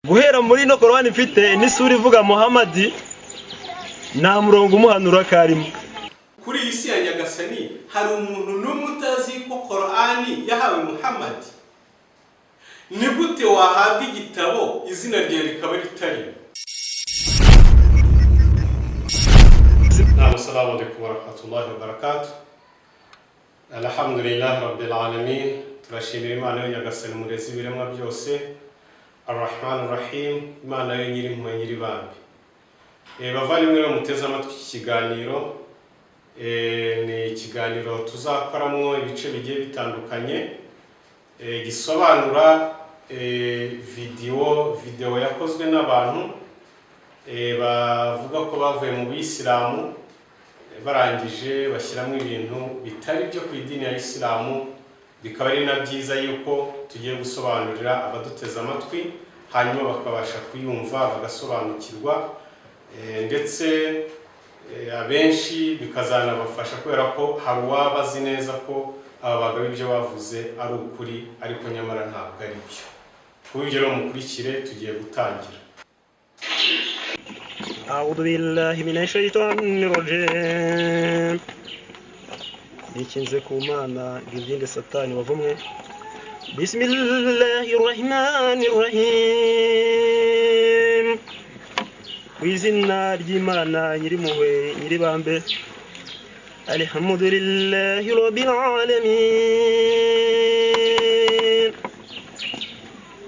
Guhera muri ino Korowani mfite n'isura ivuga Muhamadi, nta murongo umuhanura karimo. Kuri iyi si ya Nyagasani hari umuntu n'umwe utazi ko Korani yahawe Muhammad? Ni gute wahabwa igitabo izina ryawe rikaba ritarimo? Assalamu alaikum warahmatullahi wabarakatuh. Alhamdulillah rabbil alamin. Turashimira Imana yo Nyagasani, Murezi w'ibiremwa byose, Arrahman Rahim, Imana yo Nyirimpuhwe, Nyiribambe. Bavandimwe rero muteze amatwi iki kiganiro, ni ikiganiro tuzakoramo ibice bigiye bitandukanye, gisobanura video yakozwe n'abantu bavuga ko bavuye mu bisilamu, barangije bashyiramo ibintu bitari byo ku idini ya Isilamu. Bikaba ari na byiza yuko tugiye gusobanurira abaduteze amatwi, hanyuma bakabasha kuyumva bagasobanukirwa, ndetse abenshi bikazanabafasha, kubera ko hari uwaba azi neza ko aba bagabo ibyo bavuze ari ukuri, ariko nyamara ntabwo ari byo. Kuba ibyo rero, mukurikire, tugiye gutangira. أعوذ بالله من الشيطان الرجيم. Nikinze ku Mana ngo ibyinde Satani wavumwe. بسم الله الرحمن الرحيم. Ku izina ry'Imana Nyirimpuhwe, Nyiribambe. الحمد لله رب العالمين.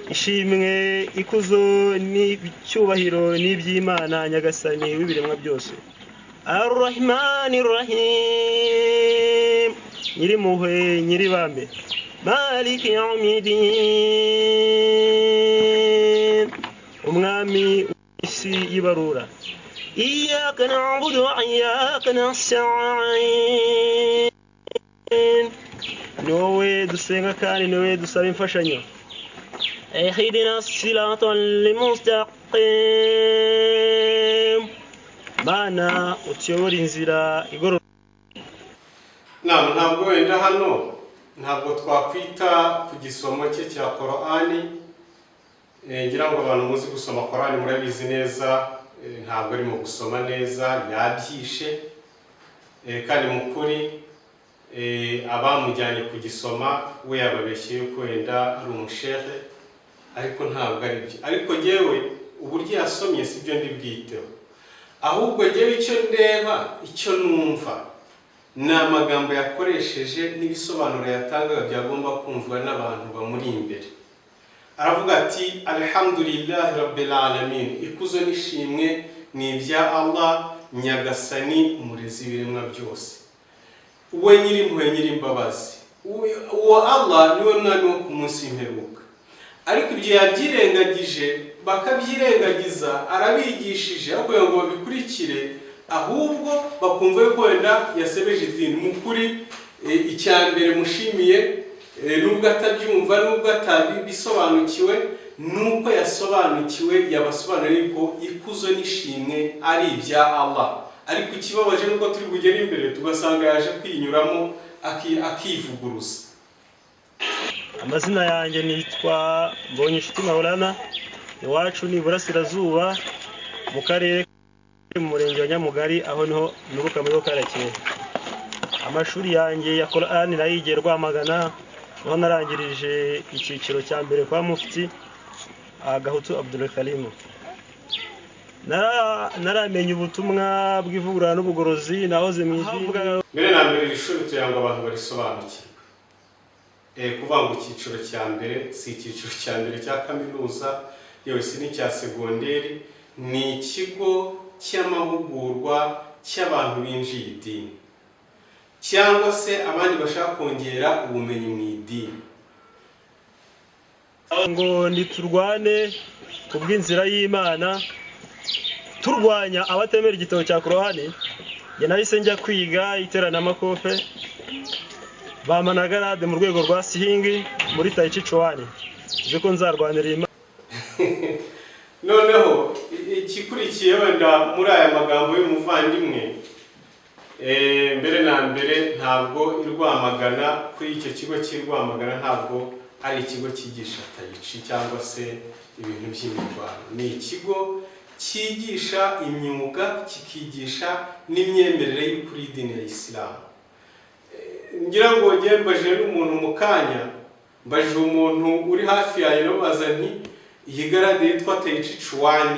Ishimwe, ikuzo n'icyubahiro n'iby'Imana Nyagasani w'ibiremwa byose. الرحمن الرحيم. Nyirimpuhwe, Nyiribambe. مالك يوم الدين. Umwami w'isi y'ibarura. إياك نعبد وإياك نستعين. Ni wowe dusenga kandi ni wowe dusaba imfashanyo. اهدنا الصراط المستقيم. Mana, utuyobore inzira igororotse. Nama ntabwo wenda hano ntabwo twakwita ku gisomo cye cya Korani. Ngira ngo abantu muzi gusoma Korani murabizi neza, ntabwo arimo gusoma neza, yabyishe. Kandi mu kuri abamujyanye kugisoma we yababeshye yuko wenda ari umushehe, ariko ntabwo ari byo. Ariko jyewe uburyo yasomye si byo ndi bwiteho, ahubwo jyewe icyo ndeba, icyo numva, ni amagambo yakoresheje n'ibisobanuro yatangaga byagomba kumvwa n'abantu bamuri imbere. Aravuga ati: "الحمد لله رب العالمين", ikuzo n'ishimwe ni ibya Allah Nyagasani, Umurezi w'ibiremwa byose, we Nyirimpuhwe, Nyirimbabazi. Uwo Allah niwe mwami wo ku munsi w'imperuka. Ariko ibyo yabyirengagije, bakabyirengagiza. Arabigishije aho kugira ngo babikurikire, ahubwo bakumva yuko wenda yasebeje idini. Mu kuri, icya mbere mushimiye, nubwo atabyumva, nubwo atabisobanukiwe, nuko yasobanukiwe, yabasobanuriye yuko ikuzo n'ishimwe ari ibya Allah. Ariko ikibabaje nuko turi bugere imbere tugasanga yaje kwinyuramo akivuguruza. Amazina yanjye nitwa Mbonyinshuti Maulana. Iwacu ni Iburasirazuba, mu karere, mu murenge wa Nyamugari, aho niho nturuka muri Karakeye. Amashuri yanjye ya Korani nayigiye Rwamagana, niho narangirije icyiciro cya mbere kwa Mufti Gahutu Abdul Karim. Naramenye ubutumwa bw'ivugurura n'ubugorozi, nahoze mu idini. Mbere na mbere, iri shuri tugira ngo abantu barisobanukirwe. Kuvuga ngo icyiciro cya mbere, si icyiciro cya mbere cya kaminuza, yewe si n'icya segonderi. Ni ikigo cy'amahugurwa cy'abantu binjiye idini cyangwa se abandi bashaka kongera ubumenyi mu idini. Ngo niturwane kubw'inzira y'Imana, turwanya abatemera igitabo cya Korowani. Njye nahise njya kwiga iteranamakofe, bampa na grade mu rwego rwa sihingi muri Tai Chi Chuan. Nzi ko nzarwanira Imana. Noneho ikikurikiye wenda muri aya magambo y'umuvandimwe, mbere na mbere ntabwo i Rwamagana, kuri icyo kigo cy'i Rwamagana, ntabwo ari ari ikigo cyigisha tai chi cyangwa se ibintu by'imirwano. Ni ikigo cyigisha imyuga, kikigisha n'imyemerere y'ukuri y'idini ya Isilamu. Ngira ngo njye mbajije n'umuntu mu kanya, mbajije umuntu uri hafi yawe, namubaza nti: "Iyi grade yitwa Tai Chi Chuan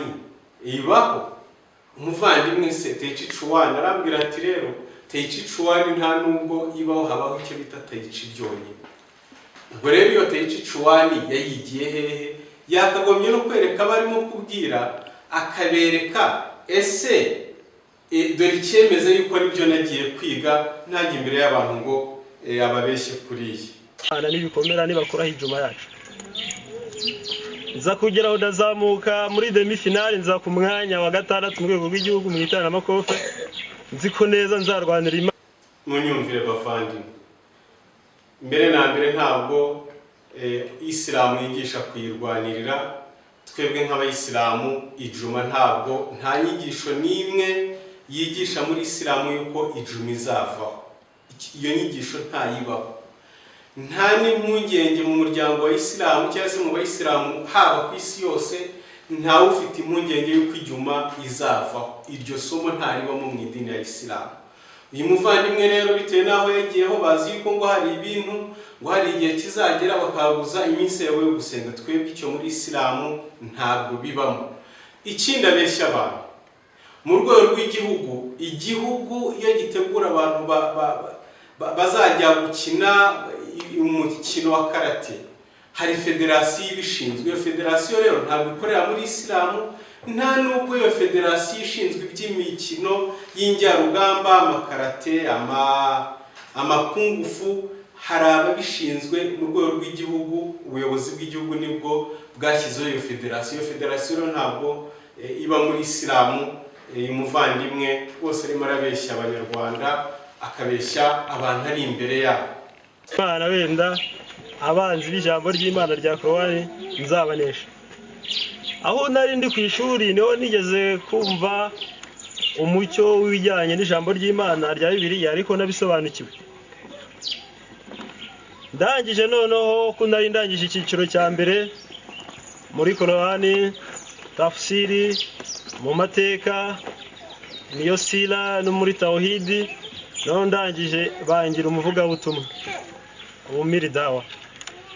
ibaho, umuvandimwe?" Se Tai Chi Chuan? Arambwira ati: "Rero Tai Chi Chuan nta nubwo ibaho, habaho icyo bita Tai Chi byonyine." Ubwo rero iyo Tai Chi Chuan yayigiye hehe? Yakagombye no kwereka abarimo kubwira, akabereka: "Ese dore icyemeza yuko aribyo nagiye kwiga," ntajya imbere y'abantu ngo ababeshye kuriya. Imana nibikomera, nibakuraho ijuma yacu, nza kugeraho ndazamuka muri demi finale, nza ku mwanya wa gatandatu mu rwego rw'igihugu mu iteramakofe. Nzi ko neza nzarwanira Imana. Munyumvire bavandimwe, mbere na mbere ntabwo Isilamu yigisha kuyirwanirira. Twebwe nk'abayisilamu, ijuma ntabwo, nta nyigisho n'imwe yigisha muri Isilamu yuko ijuma izavaho. Iyo nyigisho ntayibaho. Nta n'impungenge mu muryango wa Isilamu cyangwa se mu bayisilamu, haba ku isi yose, ntawe ufite impungenge y'uko ijuma izavaho. Iryo somo ntaribamo mu idini ya Isilamu. Uyu muvandimwe rero, bitewe n'aho yagiyeho, bazi yuko ngo hari ibintu, ngo hari igihe kizagera bakabuza iminsi yawe yo gusenga. Twebwe icyo muri Isilamu ntabwo bibamo. Ikindi abeshya abantu, mu rwego rw'igihugu, igihugu iyo gitegura abantu bazajya gukina umukino wa karate, hari federasiyo ibishinzwe. Iyo federasiyo rero ntabwo ikorera muri Isilamu. Nta nubwo iyo federasiyo ishinzwe iby'imikino y'injyarugamba, amakarate, ama kung fu, hari ababishinzwe mu rwego rw'igihugu. Ubuyobozi bw'igihugu nibwo bwashyizeho iyo federasiyo. Iyo federasiyo rero ntabwo iba muri Isilamu. Uyu muvandimwe rwose arimo arabeshya Abanyarwanda, akabeshya abantu ari imbere yabo. Imana wenda abanzi b'ijambo ry'Imana rya Korowani nzabanesha. Aho nari ndi ku ishuri niho nigeze kumva umucyo w'ibijyanye n'ijambo ry'Imana rya Bibiliya, ariko nabisobanukiwe ndangije. Noneho ko nari ndangije icyiciro cya mbere muri Korowani, tafsiri, mu mateka niyo sira, no muri tawhidi, noneho ndangije bangira umuvugabutumwa, umumiridawa.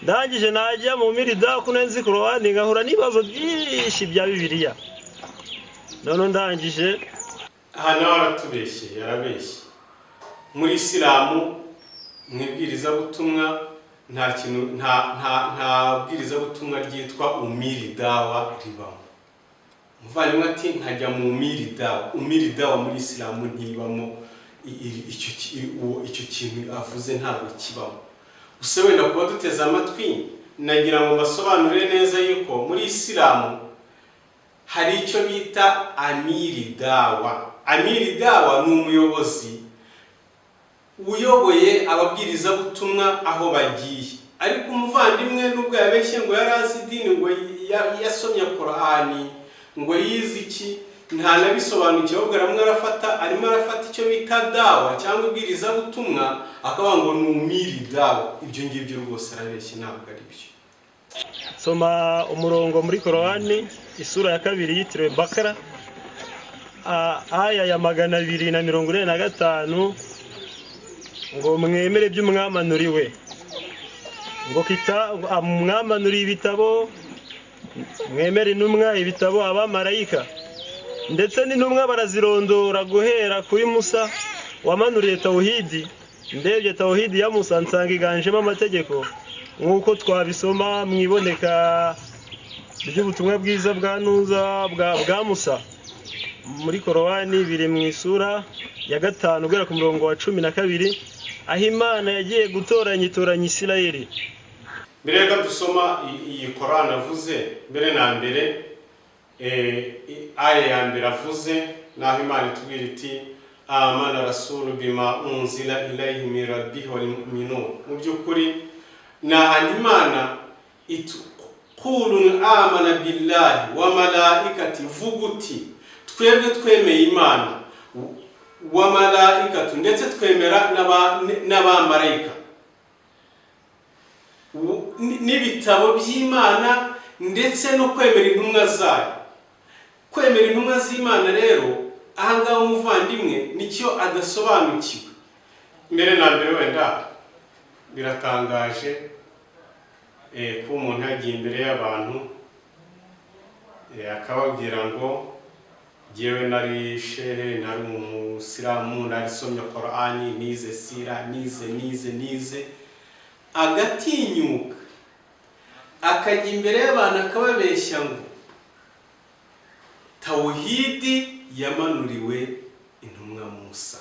Ndangije najya mu miridawa, ko nari nzi Korowani, ngahura n'ibibazo byinshi bya Bibiliya. Noneho ndangije. Aha nawe aratubeshye, yarabeshye. Muri Isilamu, mu ibwirizabutumwa, nta kintu, nta bwirizabutumwa ryitwa umiridawa ribamo. Umuvandimwe ati: "Nkajya mu umiridawa." Umiridawa muri Isilamu ntibamo. Icyo kintu avuze ntabwo kibamo. Gusa wenda kuba duteze amatwi, nagira ngo mbasobanurire neza yuko muri Isilamu hari icyo bita amiridawa. Amiridawa ni umuyobozi uyoboye ababwirizabutumwa aho bagiye. Ariko umuvandimwe, nubwo yabeshye ngo yari azi idini, ngo yasomye Korani, ngo yize iki, ntanabisobanukiwe. Ahubwo aramwe arafata, arimo arafata icyo bita dawa cyangwa ibwirizabutumwa, akavuga ngo ni umiri dawa. Ibyo ngibyo rwose arabeshye, ntabwo ari byo. Soma umurongo muri Korowani, isura ya kabiri yitiriwe Bakara, aya ya 245, ngo mwemere by'umwamanuriwe, ngo kita mwamanuriye ibitabo, mwemere intumwa, ibitabo, abamarayika, ndetse n'intumwa barazirondora guhera kuri Musa wamanuriye tawhidi. Ndebye tawhidi ya Musa nsanga iganjemo amategeko, nk'uko twabisoma mu iboneka ry'ubutumwa bwiza bwa nuza bwa Musa muri Korowani, biri mu isura ya gatanu guhera ku murongo wa 12, aho Imana yagiye gutoranya, itoranya Isirayeli. Mbere yuko dusoma iyi Korani avuze, mbere na mbere aya ya mbere avuze, naho Imana itubwira iti: "آمن الرسول بما أنزل إليه من ربه والمؤمنون." Mu by'ukuri ni ahantu Imana كل آمن بالله وملائكته, vuga uti: "Twebwe twemeye Imana, وملائكته, ndetse twemera n'abamarayika." N'ibitabo by'Imana ndetse no kwemera intumwa zayo. Kwemera intumwa z'Imana rero, ahangaha umuvandimwe nicyo adasobanukiwe. Mbere na mbere, wenda biratangaje kuba umuntu yagiye imbere y'abantu, akababwira ngo jyewe nari shehe, nari umusilamu, narisomye Korani, nize sira, nize, nize, nize, agatinyuka akajya imbere y'abantu akababeshya ngo tawuhidi yamanuriwe intumwa Musa.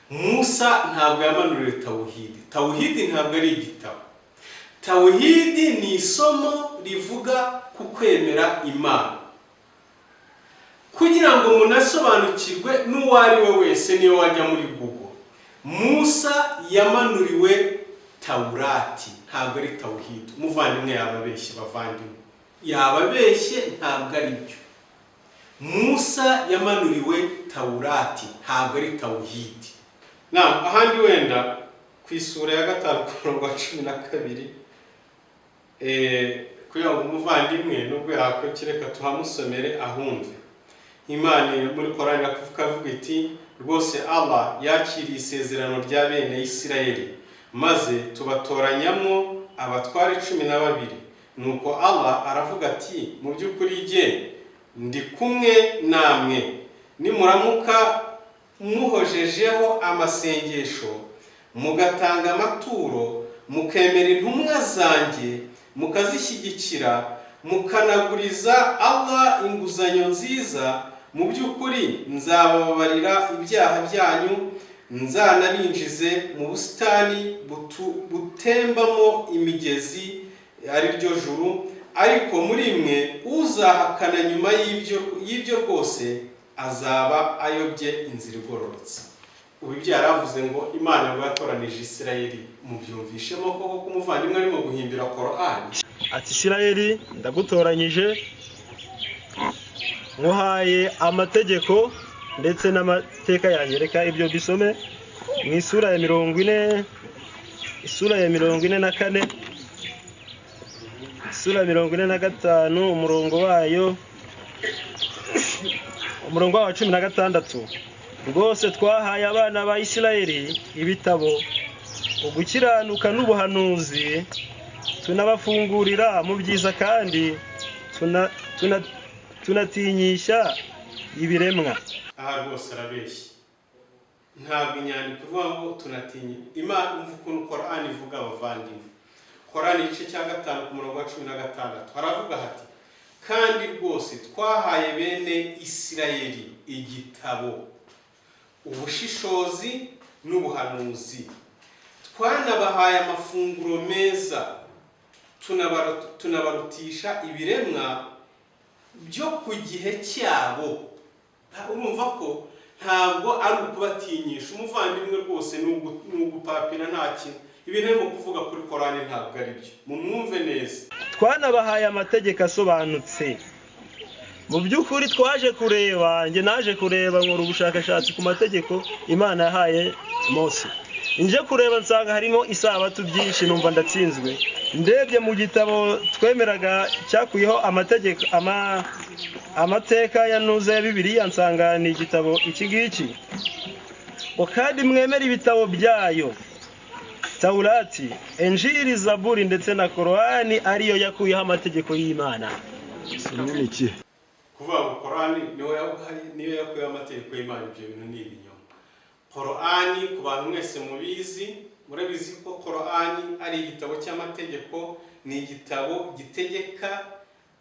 Musa ntabwo yamanuriwe tawuhidi. Tawuhidi ntabwo ari igitabo. Tawuhidi ni isomo rivuga ku kwemera Imana. Kugira ngo munasobanukirwe, n'uwo ari we wese, niyo wajya muri Google, Musa yamanuriwe Tawurati, ntabwo ari tawuhidi. Umuvandimwe yababeshye, bavandimwe, yababeshye, ntabwo ari byo. Musa yamanuriwe Tawurati, ntabwo ari tawuhidi. Na ahandi wenda ku isura ya 5, ku murongo wa 12, kugira ngo umuvandimwe nubwo yakwiye, reka tuhamusomere ahumve. Imana muri Korani ikavuga iti: "Rwose Allah yakiriye isezerano rya bene Isirayeli, maze tubatoranyamo abatware 12. Nuko Allah aravuga ati: 'Mu by'ukuri jye ndi kumwe namwe. Nimuramuka muhojejeho amasengesho, mugatanga amaturo, mukemera intumwa zanjye, mukazishyigikira, mukanaguriza Allah inguzanyo nziza, mu by'ukuri nzabababarira ibyaha byanyu, nzanabinjize mu busitani butembamo imigezi, ari ryo juru. Ariko muri mwe uzahakana nyuma y'ibyo rwose azaba ayobye inzira igororotse.'" Ubu ibyo yaravuze ngo Imana ngo yatoranije Isirayeli, mubyumvishemo koko ko umuvandimwe arimo guhimbira Korani? Ati: "Isirayeli, ndagutoranyije, nkuhaye amategeko ndetse n'amateka yanjye." Reka ibyo bisome mu isura ya 40, isura ya 44, isura ya 45, umurongo wayo wa 16: "Rwose twahaye abana ba Isirayeli ibitabo, ugukiranuka n'ubuhanuzi, tunabafungurira mu byiza, kandi tunatinyisha ibiremwa." Aha rwose arabeshya. Ntabwo inyandiko ivuga ngo tunatinye Imana. Umva ukuntu Korani ivuga, abavandimwe. Korani igice cya 5, ku murongo wa 16, haravuga hati: "Kandi rwose twahaye bene Isirayeli igitabo, ubushishozi n'ubuhanuzi, twanabahaye amafunguro meza, tunabarutisha ibiremwa byo ku gihe cyabo." Urumva ko ntabwo ari ukubatinyisha. Umuvandimwe rwose ni ugupapira, nta kintu. Ibintu arimo kuvuga kuri Korani ntabwo ari byo, mumwumve neza. "Twanabahaye amategeko asobanutse." Mu by'ukuri twaje kureba, njye naje kureba, nkora ubushakashatsi ku mategeko Imana yahaye Mose. Nje kureba nsanga harimo isabato byinshi, numva ndatsinzwe. Ndebye mu gitabo twemeraga cyakuyeho amategeko, amateka ya nuza ya Bibiliya, nsanga ni igitabo iki ngiki ngo: "Kandi mwemere ibitabo byayo, Tawurati, Enjiri, Zaburi ndetse na Korowani, ariyo yakuyeho amategeko y'Imana." Ni iki? Kuvuga ngo Korani niyo yakuyeho amategeko y'Imana, ibyo bintu ni ibinyoma. Korani, ku bantu mwese mubizi, murabizi ko Korani ari igitabo cy'amategeko, ni igitabo gitegeka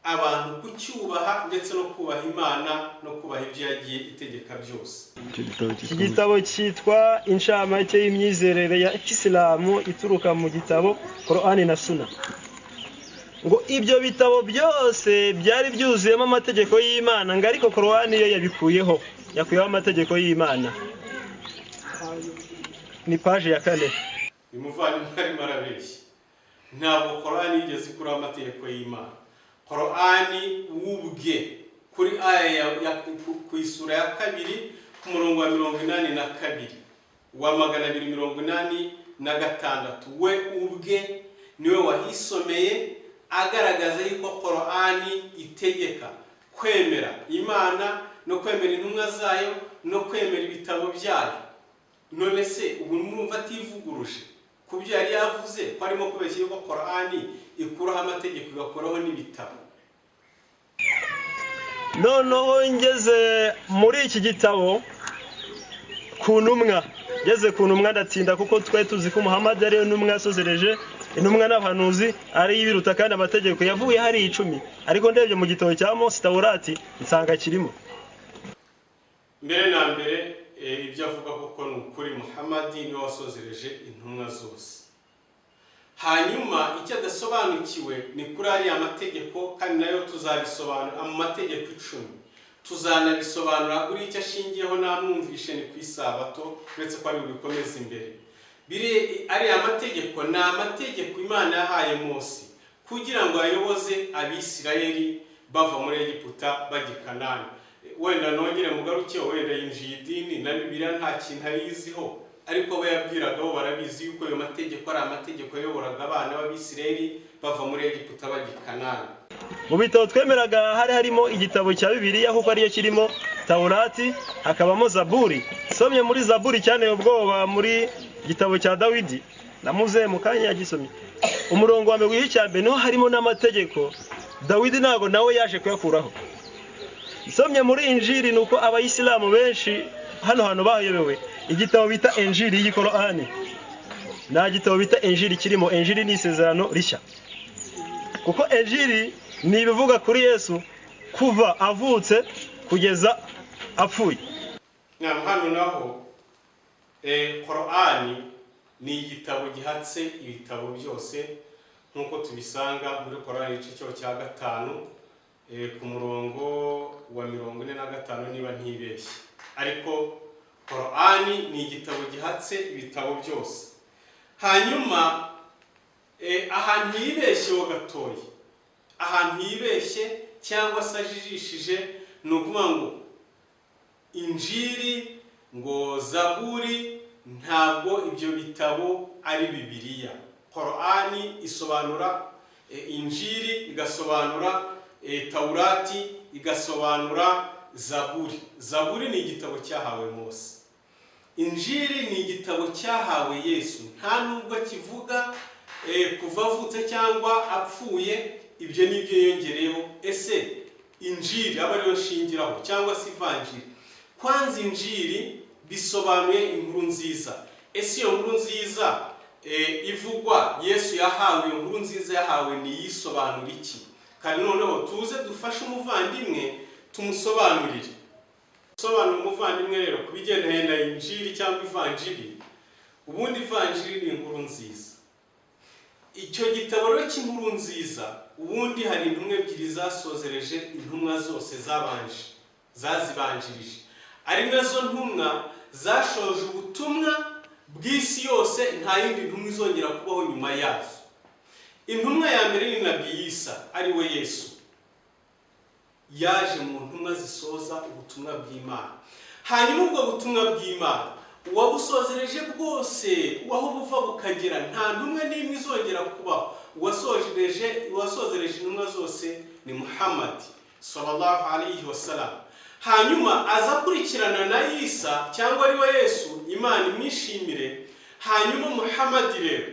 abantu kucyubaha ndetse no kubaha Imana no kubaha ibyo yagiye itegeka byose. Icyo gitabo Iki cyitwa gitabo cyitwa Inshamake y'imyizerere ya Kisilamu ituruka mu gitabo Korani na Suna. Ngo ibyo bitabo byose byari byuzuyemo amategeko y'Imana, ngo ariko Korani yo yabikuyeho, yakuyeho amategeko y'Imana. Ni paje ya 4. Uyu muvandimwe arimo arabeshya. Ntabwo Korani yigeze ikuraho amategeko y'Imana. Korani wubwe kuri aya ku isura ya 2, ku murongo wa 82, wa 286, we ubwe. Niwe wahisomeye agaragaza yuko Korani itegeka kwemera Imana no kwemera intumwa zayo no kwemera ibitabo byayo. None se ubu mwumva ativuguruje ku byo yari yavuze, ko arimo kubeshya yuko Korani ikuraho amategeko igakuraho n'ibitabo? Noneho ngeze muri iki gitabo ku ntumwa, ngeze ku ntumwa ndatinda, kuko twari tuzi ko Muhammad ariyo ntumwa yasozereje intumwa n'abahanuzi, ari ibiruta, kandi amategeko yavuye hari 10, ariko ndebye mu gitabo cya Mose, Tawurati, nsanga kirimo. Mbere na mbere, ibyo avuga koko ni ukuri. Muhamadi niwe wasozereje intumwa zose. Hanyuma icyo adasobanukiwe ni kuri ariya mategeko, kandi nayo tuzabisobanura mu mategeko 10, tuzanabisobanura kuri icyo ashingiyeho. Namwumvishe ni ku isabato, uretse ko ari bubikomeze imbere. Biri ariya mategeko ni amategeko Imana yahaye Mose kugira ngo ayoboze Abisirayeli bava muri Egiputa bajya i Kanani. Wenda nongere mugarukeho, wenda yinjiye idini na Bibiliya nta kintu ayiziho, ariko abo yabwiraga bo barabizi yuko ayo mategeko ari amategeko yayoboraga abana b'Abisirayeli bava muri Egiputa bajya i Kanani. Mu bitabo twemeraga hari harimo igitabo cya Bibiliya, kuko ariyo kirimo Tawurati, hakabamo Zaburi. Somye muri Zaburi cyane ubwoba, muri gitabo cya Dawidi namuze mu kanya yagisomye, umurongo wa mbere w'icya mbere, niho harimo n'amategeko. Dawidi ntabwo nawe yaje kuyakuraho. Nsomye muri Injiri, ni uko Abayisilamu benshi hano hantu bayobewe igitabo bita Injiri y'igikorani. Nta gitabo bita Injiri kirimo. Injiri ni isezerano rishya, kuko Injiri ni ibivuga kuri Yesu kuva avutse kugeza apfuye. Hano naho Korani ni igitabo gihatse ibitabo byose, nk'uko tubisanga muri Korani igice cyaho cya 5, ku murongo wa 45 niba ntibeshye. Ariko Korani ni igitabo gihatse ibitabo byose. Hanyuma ahantu yibeshye ho gatoya, ahantu yibeshye cyangwa se ajijishije, ni ukuvuga ngo Injiri, ngo Zaburi, ntabwo ibyo bitabo ari Bibiliya. Korani isobanura Injiri, igasobanura Taurati, igasobanura Zaburi. Zaburi ni igitabo cyahawe Mose, Injiri ni igitabo cyahawe Yesu. Nta nubwo kivuga kuva avutse cyangwa apfuye, ibyo nibyo yongereyeho. Ese Injiri aba ariyo nshingiraho cyangwa se Ivanjiri? Kwanza Injiri bisobanuye inkuru nziza. Ese iyo nkuru nziza ivugwa Yesu yahawe, iyo nkuru nziza yahawe ni iyisobanura iki? Kandi noneho tuze dufashe umuvandimwe tumusobanurire. Sobanura umuvandimwe rero ku bigendanye na Injiri cyangwa Ivanjiri. Ubundi Ivanjiri ni inkuru nziza. Icyo gitabo rero cy'inkuru nziza, ubundi hari intumwa ebyiri zasozereje intumwa zose zabanje, zazibanjirije, ari nazo ntumwa zashoje ubutumwa bw'isi yose, nta yindi ntumwa izongera kubaho nyuma yazo. Intumwa ya mbere ni Nabi Isa, ari we Yesu, yaje mu ntumwa zisoza ubutumwa bw'Imana. Hanyuma ubwo butumwa bw'Imana uwabusozereje bwose, aho buva bukagera, nta ntumwa n'imwe izongera kubaho, uwasozereje intumwa zose ni Muhammad sallallahu alayhi wasallam. Hanyuma aza akurikirana na Isa cyangwa ari we Yesu, Imana imwishimire. Hanyuma Muhammad rero,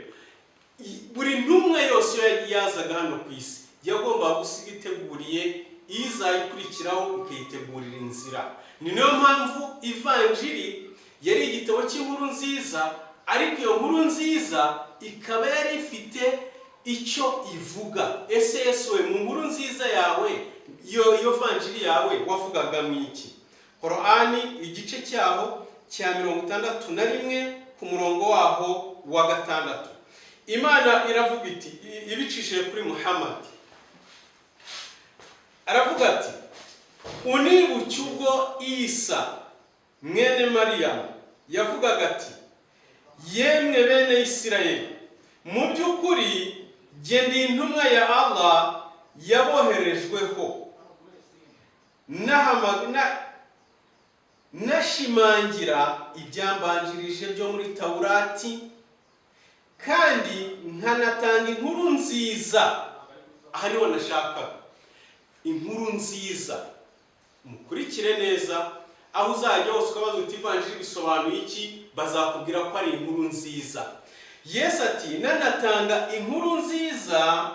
buri ntumwa yose iyo yazaga hano ku isi yagombaga gusiga iteguriye izayikurikiraho, ikayitegurira inzira. Ni nayo mpamvu Ivanjiri yari igitabo cy'inkuru nziza, ariko iyo nkuru nziza ikaba yari ifite icyo ivuga. Ese Yesu we, mu nkuru nziza yawe, iyo vanjiri yawe, wavugagamo iki? Korani igice cyaho cya 61 ku murongo waho wa 6, Imana iravuga iti, ibicishije kuri Muhammad, aravuga ati: "Unibuke ubwo Isa mwene Mariyamu yavugaga ati: 'Yemwe bene Isirayeli, mu by'ukuri jye ndi intumwa ya Allah yaboherejweho, nashimangira ibyambanjirije byo muri Tawurati, Kandi nkanatanga inkuru nziza. Aha niho nashakaga inkuru nziza. Mukurikire neza, aho uzajya hose ukabaza uti: "Ivanjiri bisobanuye iki?" Bazakubwira ko ari inkuru nziza. Yesu ati: "Nanatanga inkuru nziza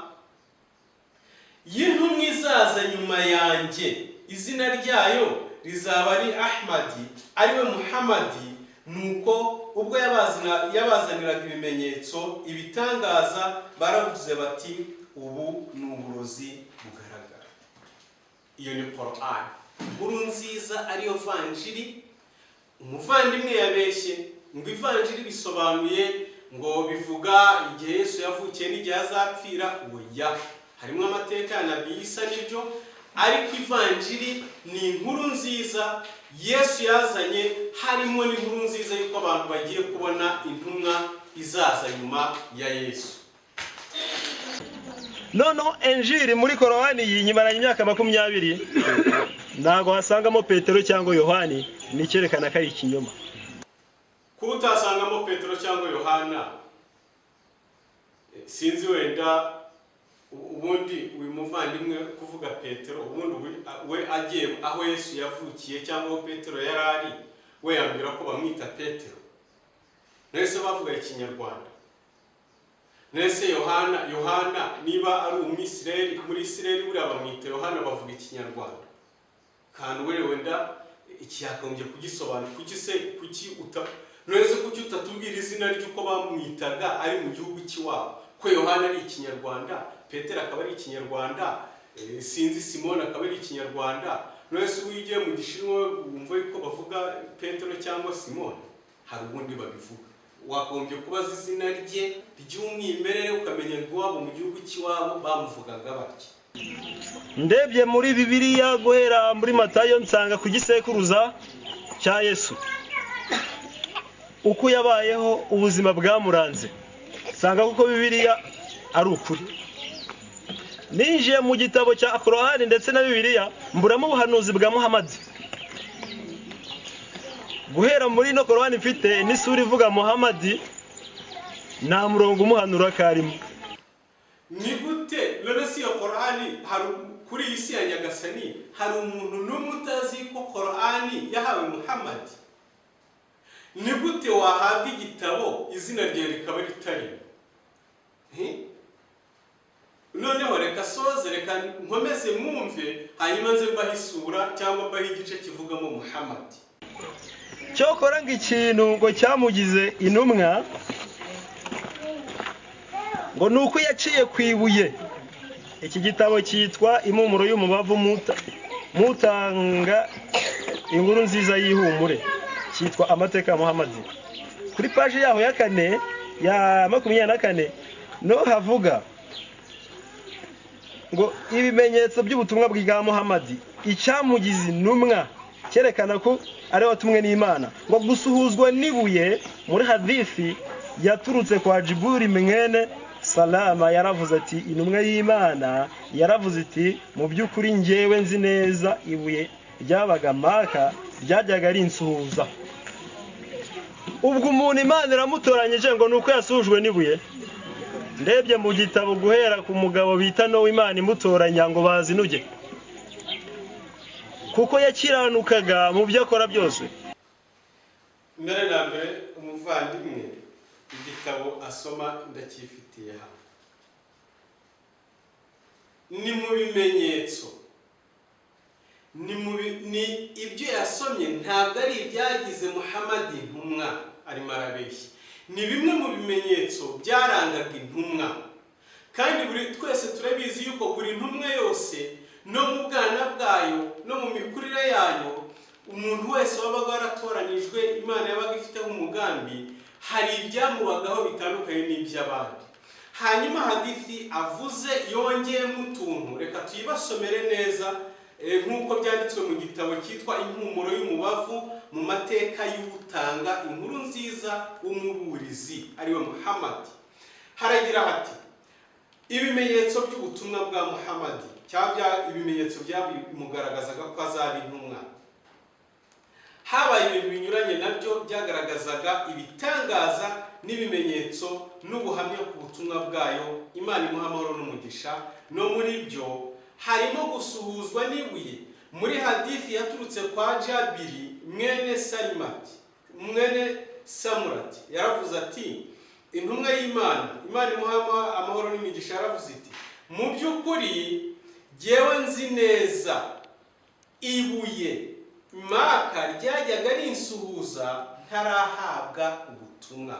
y'intumwa izaza nyuma yanjye, izina ryayo rizaba ari Ahmadi, ariwe Muhamadi." Nuko ubwo yabazaniraga ibimenyetso, ibitangaza, baravuze bati: "Ubu ni uburozi bugaragara." Iyo ni Korani, inkuru nziza ariyo vanjiri. Umuvandimwe yabeshye ngo ivanjiri bisobanuye ngo bivuga igihe Yesu yavukiye n'igihe azapfira. Oya, harimo amateka ya Nabi Isa, nibyo, ariko ivanjiri ni inkuru nziza Yesu yazanye, harimo n'inkuru nziza y'uko abantu bagiye kubona intumwa izaza nyuma ya Yesu. Noneho enjiri muri Korowani iyi nyimaranye imyaka 20, ntabwo wasangamo Petero cyangwa Yohani. Ni icyerekana ko ari ikinyoma. Kuba utasangamo Petero cyangwa Yohana, sinzi, wenda ubundi uyu muvandimwe kuvuga Petero, ubundi we agiye aho Yesu yavukiye cyangwa aho Petero yari ari, we yambwira ko bamwita Petero? Nese bavuga Ikinyarwanda? Nese Yohana niba ari Umwisirayeli, muri Isirayeli buriya bamwita Yohana, bavuga Ikinyarwanda? Kandi we wenda iki yakagombye kugisobanura. Kuki se, kuki uta none kuki utatubwira izina ry'uko bamwitaga ari mu gihugu cy'iwabo, ko Yohana ari Ikinyarwanda, Petero akaba ari Ikinyarwanda, sinzi, Simoni akaba ari Ikinyarwanda? None se ubu iyo ugiye mu Gishinwa wumva yuko bavuga Petero cyangwa Simoni? Hari ubundi babivuga. Wagombye kubaza izina rye ry'umwimerere, ukamenya ngo iwabo, mu gihugu cy'iwabo bamuvugaga batya. Ndebye muri Bibiliya guhera muri Matayo, nsanga ku gisekuruza cya Yesu, uko yabayeho, ubuzima bwamuranze, nsanga kuko Bibiliya ari ukuri. Ninjiye mu gitabo cya Korowani ndetse na Bibiliya, mburamo ubuhanuzi bwa Muhamadi. Guhera muri ino Korowani mfite n'isura ivuga Muhamadi, nta murongo umuhanura karimo. Ni gute none si iyo Korani? Hari kuri iyi si ya Nyagasani hari umuntu n'umwe utazi ko Korani yahawe Muhammad? Ni gute wahabwa igitabo izina ryawe rikaba ritarimo? Hi? Noneho reka soze, reka nkomeze mwumve, hanyuma nze mbahe isura cyangwa mbahe igice kivugamo Muhammad. Cyokora ngo ikintu ngo cyamugize intumwa ngo ni uko yaciye ku ibuye. Iki gitabo cyitwa Impumuro y'Umubavu mutanga inkuru nziza y'ihumure, cyitwa Amateka ya Muhamadi. Kuri paji yaho ya kane, ya 24, no havuga ngo ibimenyetso by'ubutumwa bwa Muhamadi, icyamugize intumwa cyerekana ko ari watumwe n'Imana, ngo gusuhuzwa n'ibuye. Muri hadithi yaturutse kwa Jiburi mwene Salama, yaravuze ati: "Intumwa y'Imana yaravuze iti: 'Mu by'ukuri njyewe nzi neza ibuye ryabaga Maka ryajyaga rinsuhuza.'" Ubwo umuntu Imana iramutoranyije ngo ni uko yasuhujwe n'ibuye? Ndebye mu gitabo guhera ku mugabo bita Nowa, Imana imutoranya ngo bazinuge kuko yakiranukaga mu byo akora byose. Mbere na mbere, umuvandimwe igitabo asoma ndacyifitiye hano. Ni mu bimenyetso, ni ibyo yasomye, ntabwo ari ibyagize Muhamadi intumwa. Arimo arabeshya. Ni bimwe mu bimenyetso byarangaga intumwa, kandi buri twese turabizi yuko buri ntumwa yose, no mu bwana bwayo no mu mikurire yayo, umuntu wese wabaga waratoranijwe, Imana yabaga ifiteho umugambi, hari ibyamubagaho bitandukanye n'iby'abandi. Hanyuma hadithi avuze yongeyemo utuntu, reka tuyibasomere neza, nk'uko byanditswe mu gitabo cyitwa Impumuro y'Umubavu mu mateka y'utanga inkuru nziza w'umuburizi, ariwe Muhammad. Haragira hati: ibimenyetso by'ubutumwa bwa Muhammad, cyangwa ibimenyetso byamugaragazaga ko azaba intumwa. Habaye ibintu binyuranye nabyo byagaragazaga ibitangaza. N'ibimenyetso n'ubuhamya ku butumwa bwayo, Imana imuha amahoro n'umugisha. No muri byo harimo gusuhuzwa n'ibuye. Muri hadithi yaturutse kwa Jabiri mwene Salimati, mwene Samurati, yaravuze ati: "Intumwa y'Imana, Imana imuha amahoro n'imigisha, yaravuze iti: 'Mu by'ukuri jyewe nzi neza ibuye Maka ryajyaga rinsuhuza ntarahabwa ubutumwa.'"